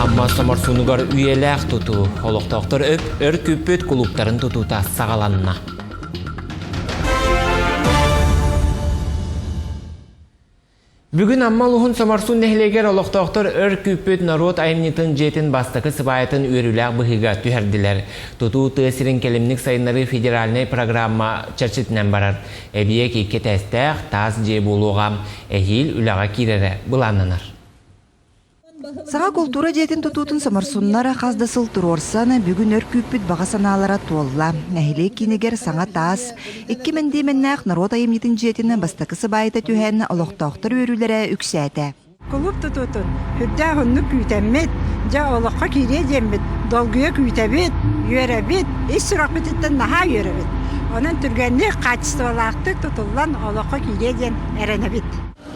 Амма Соморсунугар үйэлээх тутуу. Олохтоохтор өп өр күүппүт кулууптарын тутуута саҕаланна. Бүгүн Амма улууһун Соморсун нэһилиэгэр олохтоохтор өр күүппүт норуот айымньытын дьиэтин бастакы сыбаайатын үөрүүлээх быһыыга түһэрдилэр. Тутуу тыа сирин кэлимник сайыннарыы федеральнай программа чэрчитинэн барар. Эбийиэк икки этээстээх таас дьиэ буолуоҕа. Эһиил үлэҕэ киирэрэ былааннанар. Саҥа култуура дьиэтин тутуутун соморсуннара хас да сыл туруорсан, бүгүн өр күүппүт баҕа санаалара туолла. Нэһилиэк киинигэр саҥа таас, икки мэндиэмэннээх норуот айымньытын дьиэтин бастакы сыбаайата түһэн, олохтоохтор үөрүүлэрэ үксээтэ. Кулууп тутуутун үрдээх оннук күүтэммит, дьэ олоххо киириэ диэммит, долгуйа күүтэбит, үөрэбит, ис сүрэхпититтэн наһаа үөрэбит. Онон түргэнник, хаачыстыбалаахтык тутуллан олоххо киириэ диэн эрэнэбит.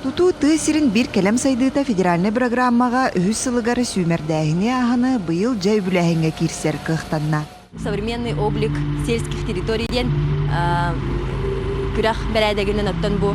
Тутуу тыа сирин биир кэлэм сайдыыта федеральнай бырагырааммаҕа үһүс сылыгар сүүмэрдээһини ааһаны быйыл дьэ үбүлээһиҥҥэ киирсэр кыахтанна. Современный облик сельских территорий диэн күрэх бэрээдэгинэн оттон бу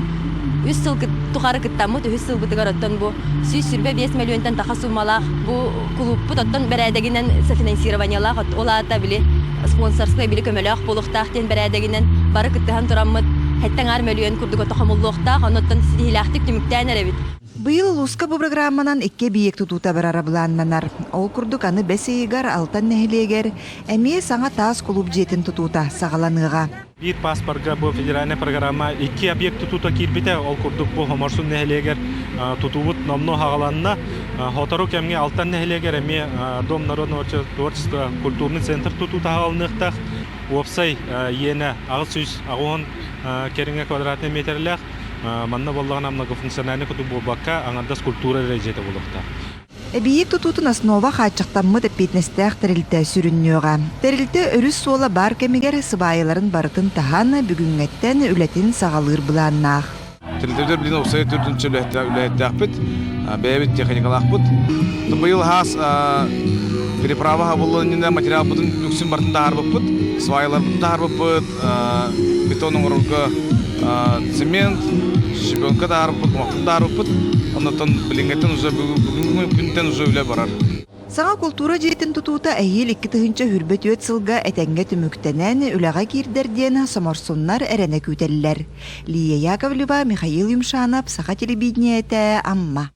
үс сыл тухары кыттаммыт үһүс сылбытыгар оттон бу 125 мөлүйүөнтэн таха суммалаах бу кулууппут оттон бэрээдэгинэн софинансированиелаах ол аата били спонсорскай били көмөлөөх буолуохтаах диэн бэрээдэгинэн бары кыттыһан тураммыт сэттэ аҥаар мөлүйүөн курдук ото хомуллуохтаах, оннуттан ситиһиилээхтик түмүктээн эрэбит. Быйыл улууска бу программанан икки эбийиэк тутуута барара былааннанар. Ол курдук аны бэс ыйыгар Алтан нэһилиэгэр эмиэ саҥа таас кулууп дьиэтин тутуута саҕаланыаҕа. Биир паспорга бу федеральнай программа икки объект тутуута киирбитэ. Ол курдук бу Хоморсун нэһилиэгэр тутуубут номнуо хаҕаланна. Сотору кэмҥэ Алтан нэһилиэгэр эмиэ Дом народного творчества культурный центр тутуута хаҕаланыахтаах. Уопсай иэнэ 880 кэриҥэ квадратный метрлээх. Манна буоллаҕына многофункциональный куту буолбакка, аҥардас культура эрэ дьиэтэ буолуохтаах. Эбийиэк тутуутун основа хааччахтаммыт эппиэтинэстээх тэрилтэ сүрүннүөҕэ. Тэрилтэ өрүс суола баар кэмигэр сыбаайаларын барытын таһан, бүгүҥҥэттэн үлэтин саҕалыыр былааннаах. Тэрилтэбитигэр билигин уопсай төрдүнчэ үлэһиттээхпит, бэйэбит техникалаахпыт. Быйыл хаас переправа хабыллан иннинэ материалбытын үксүн барытын таһаарбыппыт, сваяларбытын таһаарбыппыт, бетон оҥорорго цемент, щебенка таһаарбыппыт, кумахпытын таһаарбыппыт. Оннуттан билиҥҥиттэн уже бүгүҥҥү күнтэн уже үлэ барар. Саҥа култуура дьиэтин тутуута эһиил 2024 сылга этэҥҥэ түмүктэнэн, үлэҕэ киирдэр диэн соморсуннар эрэнэ күүтэллэр. Лия Яковлева, Михаил Юмшанов, Саха телевидениетэ, Амма.